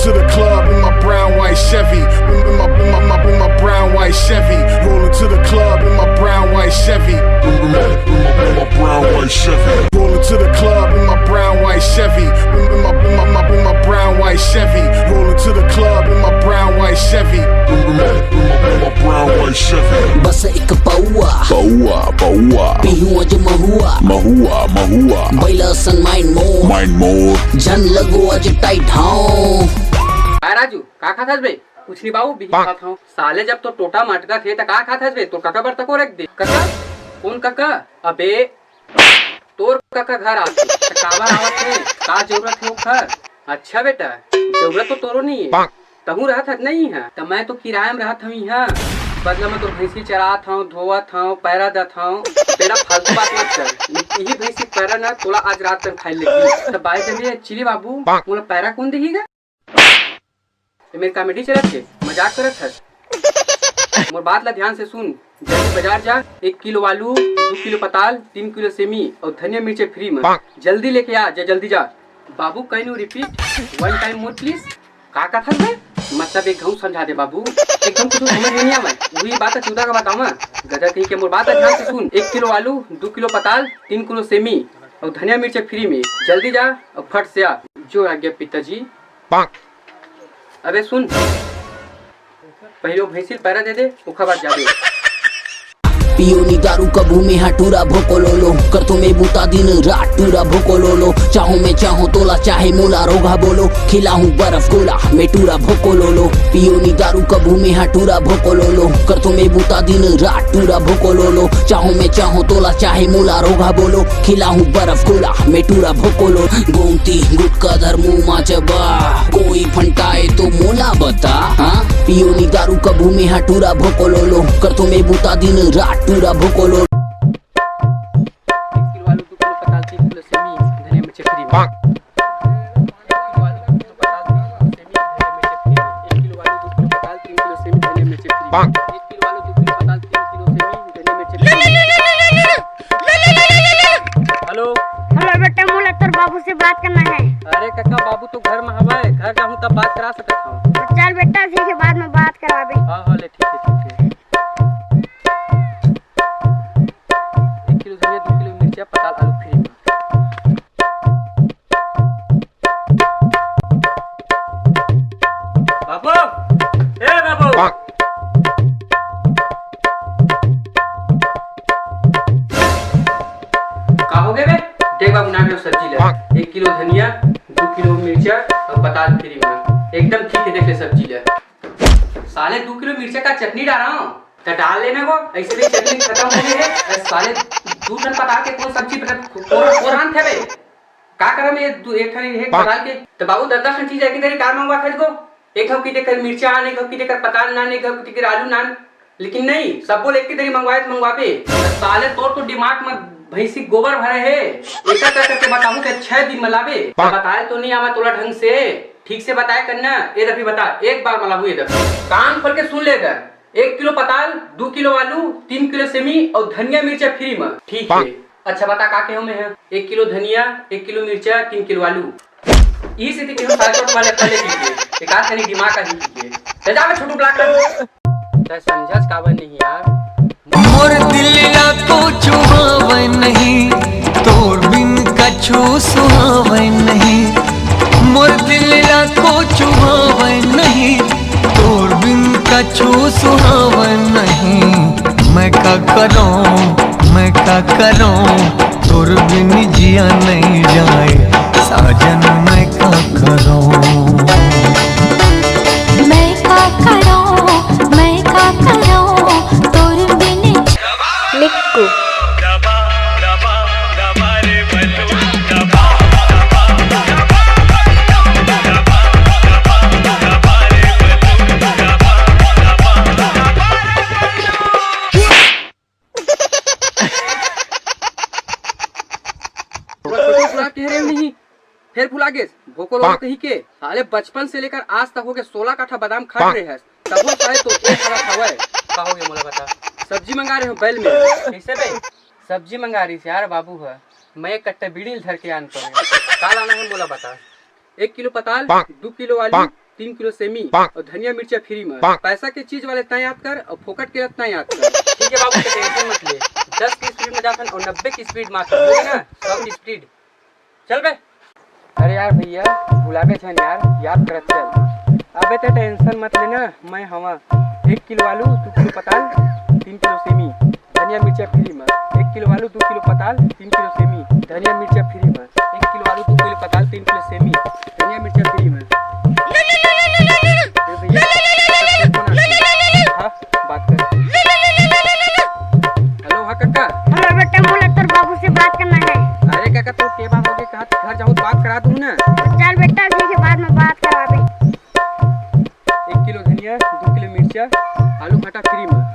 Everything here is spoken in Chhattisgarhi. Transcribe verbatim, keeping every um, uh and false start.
To the club in my brown white Chevy. In my, in my, my, in my brown white Chevy. Rolling to the club in my brown white Chevy. In my, in my, in my brown white Chevy. Rolling to the club in my brown white Chevy. In my, in my, my, in my brown white Chevy. Rolling to the club in my brown white Chevy. In my, in my, in my brown white Chevy. बस एक पौआ पौआ पौआ पीहूं आज महुआ महुआ महुआ। बैला सन माइंड मोर माइंड मोर। जन लगो आज टाइट हाँ। आ राजू, का खात हस बे? कुछ नहीं बाबू, बिही खात हूँ। साले जब तो टोटा मटकत हे त का खात हस बे? तोर कका बर तको रख दे। कका? कौन कका? अबे तोर कका घर आथे त काबर आवत हे? का जरूरत हे ओखर? अच्छा बेटा, जरूरत तो तोरो नहीं है, तहूँ रहत हस नहीं है, त मैं तो किराया में रहत हूँ यहाँ। बदला में तो भैंसी चरात हूँ, धोवत हूँ, पैरा दत हूँ। बेटा फालतू बात मत कर, यही भैंसी पैरा ना तोला आज रात तक खाई लेगी। त बाय द वे चिली बाबू, मोला पैरा कौन देही गा? ये मेर कॉमेडी चलत हे, मजाक करत हस। मोर बात ला ध्यान से सुन, जल्दी बाजार जा, एक किलो आलू, दू किलो पताल, तीन किलो सेमी और धनिया मिर्चे फ्री में। जल्दी लेके आ जा, जल्दी जा। बाबू, can you repeat one time more please? का कथन बे? मतलब एक घाव समझा दे बाबू, एकदम कुछ समझ में नहीं आवे। वही बात चूदा का बतावा, गधा कहीं के। मोर बात ध्यान से सुन, एक किलो आलू, दू किलो पताल, तीन किलो सेमी और धनिया मिर्चे फ्री में। जल्दी जा और फट से आ। जो आज्ञा पिताजी। अबे सुन, पहले वो भैंसिल पैरा दे दे, ओखर बाद जाबे। पियो नी दारू कभू में हा टूरा भोको लोलो, करतो में बूता दिन रात टूरा भोको लोलो। चाहो मैं चाहो तोला, चाहे मोला रोगा बोलो, खिलाहूं बर्फ गोला मैं टूरा भोको लोलो। पियो नी दारू कभू में हा टूरा भोको लोलो, करतो में बूता दिन रात टूरा भोको लोलो। चाहो मैं चाहो तोला, चाहे मोला रोगा बोलो, खिलाहूं बर्फ गोला मैं टूरा भोको लोलो। गोमती गुटका धर मुंह मा चबा, कोई फंटाए तो मोला बता। हाँ, पियो नी दारू कभू में हा टूरा भोको लोलो, करतो में बूता दिन रात टूरा भोको लोलो। एक किलो आलू, दू किलो पताल, तीन किलो सेमी, धनिया मिर्च फ्री में। एक किलो आलू, दू किलो पताल, तीन किलो सेमी, धनिया मिर्च फ्री में। एक किलो आलू, दू किलो पताल, तीन किलो सेमी, धनिया मिर्च फ्री में। एक किलो आलू, दू किलो पताल, तीन किलो सेमी, धनिया मिर्च फ्री में। हेलो। हेलो बेटा, मोला तोर बाबू से बात करना है। अरे काका, बाबू तो घर में हवय, घर जाहूं तब बात करा सकत हूं। तो चल बेटा, ठीक है, बाद में बात कराबे। हाँ हाँ, ले ठीक है, ठीक है। एक किलो धनिया, दू किलो मिर्चा, पताल, आलू फ्री में। बाबू, ए बाबू। का हो गए बे? देख बाबू, नान लो सब्जी ले। एक किलो धनिया, दू किलो मिर्चा और पताल फ्री में। एकदम ठीक है, देख ले सब्जी ले। साले दू किलो मिर्चा का चटनी डाला हूँ, तो डाल लेना को, ऐसे भी चटनी खत्म हो गई है। अरे साले, दू टन पताल के कौन सब्जी बना, कोरा, कोरान थे बे? का करम ये दू, एक ठन, एक पताल के? तो बाबू, दस दस ठन चीज एक ही दरी कार मंगवा थे को? एक घाव की देकर मिर्चा आन, एक घाव की देकर पताल नान, एक घाव की देकर आलू नान। लेकिन नहीं, सब बोल एक ही दरी मंगवाए तो मंगवाबे। तो साले, तोर तो दिमाग में भैंसी गोबर भरे है। एक एक करके बताऊं कि छह दिन में लाबे। बताए तो नहीं आवा तोला ढंग से, ठीक से बताए करना। ए दफी बता, एक बार में लाबू, ए दफी कान खोल के सुन ले कर। एक किलो पताल, दू किलो आलू, तीन किलो सेमी और धनिया मिर्चा फ्री में। ठीक है। अच्छा बता, का के हो मैं है? एक किलो धनिया, एक किलो मिर्चा, तीन किलो आलू। ई से के हम सारे वाले पहले की के, एकाध कनी दिमाग का ही के। ले जा बे छोटू ब्लॉक कर। तै समझस काबर नहीं यार? मोर दिल ला को चुहावे नहीं, तोर बिन कछु सुहावे नहीं। मोर दिल ला को चुहावे नहीं, तोर बिन कछु सुहावे नहीं। मैं का करूं, मैं का करूं, तोर बिन जिया नहीं जाए। साजन मैं का करूं? मैं का करूं, मैं का करूं, तोर बिन। मिक्कू। तोला छोटे बुला के रे नहीं, फेर भुला गेस। भोको लोग कही के, साले बचपन से लेकर आज तक हो गए सोलह काठा बादाम खा रहे हैं, तब वो साले तो एक हालत हवय। का हो गया मोला बता? सब्जी मंगा रहे हो बैल में। कैसे बे? सब्जी मंगा रही यार बाबू है, मैं एक कट्टा बीड़ी धर के आन पड़े। का लाना है मोला बता? एक किलो पताल, दू किलो आलू, तीन किलो सेमी अउ धनिया मिर्चा फ्री में। पैसा के चीज वाले तैं याद कर अउ फोकट के तैं याद कर। ठीक है बाबू, तो टेंशन मत ले। दस की स्पीड में जाथन अउ नब्बे की स्पीड में आथन, ठीक है ना? सौ की स्पीड। चल बे। अरे यार भैया, भुलाबे झन यार, याद करत चल। अबे ते टेंशन मत लेना, मैं हवा। एक किलो आलू, दू किलो पताल, तीन किलो सेमी, धनिया मिर्चा फ्री में। एक किलो आलू, दू किलो पताल, तीन किलो सेमी, धनिया मिर्चा फ्री में। एक किलो आलू, दू किलो पताल, तीन किलो सेमी, धनिया मिर्चा फ्री में। ए भैया, हाँ, बात कर। हेलो, हाँ काका। हेलो बेटा, मोला तोर बाबू से बात करना है। अरे काका, तोर के बात होगे, कहा घर जाऊँ, बात करा दूँ ना। चल बेटा, ठीक है, बाद में बात कराबे। एक किलो धनिया, दू किलो मिर्चा, आलू भाटा फ्री में।